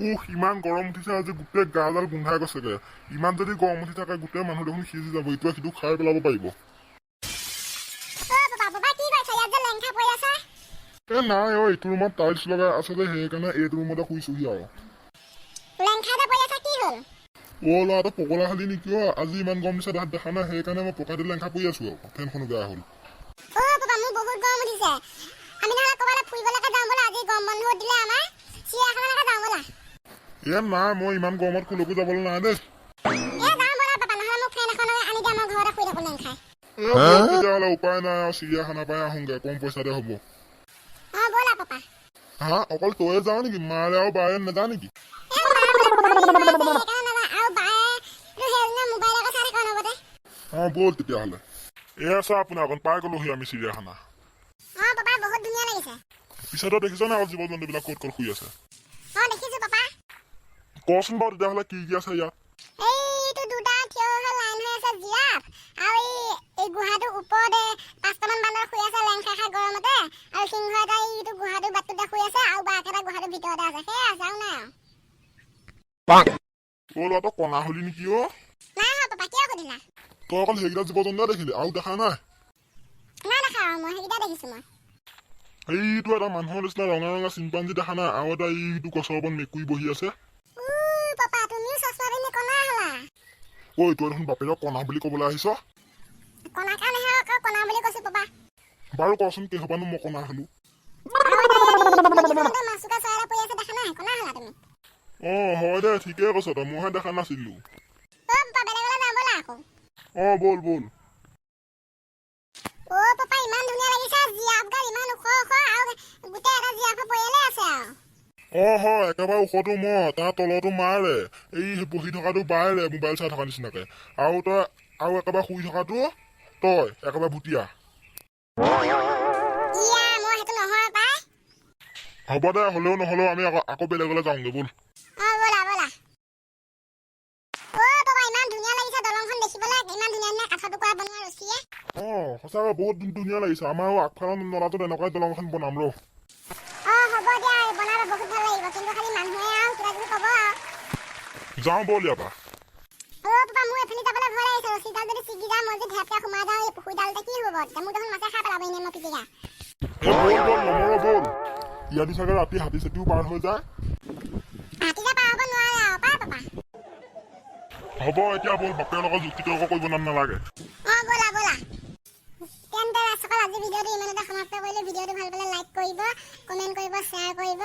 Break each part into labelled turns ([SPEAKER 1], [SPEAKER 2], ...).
[SPEAKER 1] উহ, ইমান গৰম উঠিছে আজি, গোটেই গাডাল গোন্ধাই গৈছেগে। ইমান যদি গৰম উঠি থাকে, গোটেই মানুহ দেখোন সিজি যাব, ইটোৱে সিটো খাই পেলাব পাৰিব।
[SPEAKER 2] অ পাপা, পাপা, কি কৰিছা? ইয়াত যে লেংখা পৰি আছে।
[SPEAKER 1] এ নাই অ, এইটো ৰুমত টাইলছ লগাই আছে যে, সেইকাৰণে এইটো ৰুমতে শুইছোহি আৰু।
[SPEAKER 2] লেংখা যে পৰি আছে, কি হ'ল?
[SPEAKER 1] অ ল'ৰা, তই পগলা খালি নেকি অ? আজি ইমান গৰম দিছে, তাত দেখা নাই? সেইকাৰণে মই পকাতে লেংখা পৰি আছো আৰু ফেনখনো বেয়া হ'ল।
[SPEAKER 2] অ পাপা, মোৰ বহুত গৰম উঠিছে। আমি নহ'লে ক'ৰবালৈ ফুৰিবলৈকে যাওঁ ব'লা। আজি গৰম বন্ধ দিলে আমাৰ, চিৰিয়াখানালৈকে যাওঁ ব'লা।
[SPEAKER 1] এ নাই, মই ইমান গৰমত ক'লৈকো যাবলৈ নাই দেই।
[SPEAKER 2] এ যাওঁ ব'লা পাপা, নহ'লে মোক ফেন এখন আনি দিয়া, মই ঘৰতে শুই থাকোঁ লেংখাই।
[SPEAKER 1] এ ব'ল তেতিয়াহ'লে, উপায় নাই আৰু, চিৰিয়াখানা পৰাই আহোঁগে, কম পইচাতে হ'ব।
[SPEAKER 2] অ ব'লা পাপা।
[SPEAKER 1] হা, অকল তয়ে যাওঁ নেকি? মাৰে আৰু বায়ে নাযাওঁ নেকি?
[SPEAKER 2] এ মা বোলে পকা বিষ হৈ আছে, সেইকাৰণে নাযাওঁ। আৰু বায়ে সেইজনে মোবাইলকে চাই থাকে অনবৰতে।
[SPEAKER 1] অ ব'ল তেতিয়াহ'লে। এয়া চা, আপোনাৰ অকণ পাই গ'লোহি আমি চিৰিয়াখানা।
[SPEAKER 2] অ পাপা, বহুত ধুনীয়া লাগিছে।
[SPEAKER 1] পিছে তই দেখিছ নাই আকৌ জীৱ জন্তুবিলাক ক'ত ক'ত শুই আছে?
[SPEAKER 2] অ দেখিছো পাপা।
[SPEAKER 1] কচোন বাৰু তেতিয়াহ'লে, কি কি আছে ইয়াত?
[SPEAKER 2] এইটো দুটা থিয় হৈ লাইন হৈ আছে জিৰাফ, আৰু এই গুহাটোৰ ওপৰতে পাঁচটামান বান্দৰ শুই আছে লেং খাই খাই গৰমতে, আৰু সিংহ এটা এইটো গুহাটোৰ বাটটোতে শুই আছে, আৰু বাঘ এটা গুহাটোৰ ভিতৰতে আছে। সেয়াই আছে, আৰু নাই আৰু।
[SPEAKER 1] অ ল'ৰা, তই কণা হলি নেকি অ?
[SPEAKER 2] নাই হোৱা পাপা, কিয় সুধিলা?
[SPEAKER 1] তই অকল সেইকেইটা জীৱ জন্তুৱে দেখিলি, আৰু দেখা নাই?
[SPEAKER 2] নাই দেখা আৰু, মই সেইকেইটা দেখিছো মই।
[SPEAKER 1] এইটো এটা মানুহৰ নিচিনা ৰঙা ৰঙা চিম্পাঞ্জি দেখা নাই? আৰু এটা এইটো গছৰ ওপৰত মেকুৰী বহি আছে।
[SPEAKER 2] উ পাপা, তুমিও চশমা পিন্ধি কণা হলা।
[SPEAKER 1] ঐ, তই দেখোন বাপেৰক কণা বুলি ক'বলৈ আহিছ।
[SPEAKER 2] কণা কাৰণেহে আকৌ কণা বুলি কৈছো পাপা।
[SPEAKER 1] বাৰু কচোন, কিহৰপানো মই কণা হলো?
[SPEAKER 2] আৰু এটা মাচুকা চৰাই এটা পৰি আছে, দেখা নাই? কণা হলা তুমি।
[SPEAKER 1] অ হয় দে, ঠিকেই কৈছ তই, মইহে দেখা নাছিলো।
[SPEAKER 2] অ পাপা, বেলেগলৈ যাওঁ ব'লা আকৌ।
[SPEAKER 1] অ ব'ল ব'ল।
[SPEAKER 2] অ পাপা, ইমান ধুনীয়া লাগিছে। জিৰাফ গাল ইমান ওখ ওখ, আৰু গোটেই এটা জিৰাফৰ পৰিয়ালে আছে আৰু।
[SPEAKER 1] অ হয়, একেবাৰে ওখটো মই, তাৰ তলতো মাৰে, এই বহি থকাটো বায়েৰে মোবাইল চাই থকা নিচিনাকে, আৰু তই, আৰু একেবাৰে শুই থকাটো তই, একেবাৰে ভুটীয়া।
[SPEAKER 2] ইয়া, মই সেইটো নহয় পাই।
[SPEAKER 1] হ'ব দে, হ'লেও নহ'লেও আমি আকৌ বেলেগলৈ যাওঁগে ব'ল।
[SPEAKER 2] অ ব'লা ব'লা। অ পাপা, ইমান ধুনীয়া লাগিছে দলংখন দেখিবলৈ, ইমান ধুনীয়া ধুনীয়া কাঠৰ টুকুৰা বনোৱা ৰছীয়ে।
[SPEAKER 1] অ সঁচাকৈ বহুত ধুনীয়া লাগিছে। আমাৰ আগফালৰ নলাটো তেনেকুৱাই দলং এখন বনাম ৰ।
[SPEAKER 2] অ হ'ব দিয়া, বনাবা, বহুত ভাল লাগিব। কিন্তু খালি মানুহে আৰু কিবা কিবি ক'ব আৰু।
[SPEAKER 1] যাওঁ ব'ল ইয়াৰ পৰা।
[SPEAKER 2] অ পাপা, মোৰ এইফালে যাবলৈ ভয় লাগিছে। ৰছীডাল যদি ছিগি যায়, মই যদি ঢেপকে সোমাই যাওঁ এই পুখুৰীডালতে, কি হ'ব তেতিয়া? মোক দেখোন মাছে খাই পেলাব এনেই মই পিটিকা।
[SPEAKER 1] এ ব'ল ব'ল, নমৰ ব'ল। ইয়াদি চাগে ৰাতি হাতী চাতিও পাৰ হৈ যায়।
[SPEAKER 2] হাতী যে পাৰ হ'ব নোৱাৰে আৰু পাই পাপা।
[SPEAKER 1] হ'ব এতিয়া ব'ল, বাপেৰ লগত যুক্তি তৰ্ক কৰিব নালাগে।
[SPEAKER 2] অ ব'লা ব'লা। তেন্তে ৰাইজসকল, আজি ভিডিঅ'টো ইমানতে সমাপ্ত কৰিলোঁ। ভিডিঅ'টো ভাল পালে লাইক কৰিব, কমেণ্ট কৰিব, শ্বেয়াৰ কৰিব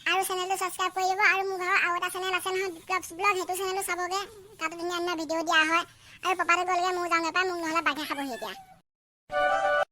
[SPEAKER 2] আৰু চেনেলটো ছাবস্ক্ৰাইব কৰি দিব। আৰু মোৰ ভাগৰ আৰু এটা চেনেল আছে নহয়, বিপ্লৱছ ব্লগ, সেইটো চেনেলো চাবগৈ, তাতো ধুনীয়া ধুনীয়া ভিডিঅ' দিয়া হয়। আৰু পাপাটো গ'লগৈ, ময়ো যাওঁগৈ পাই, মোক নহ'লে বাঘে খাবহি এতিয়া।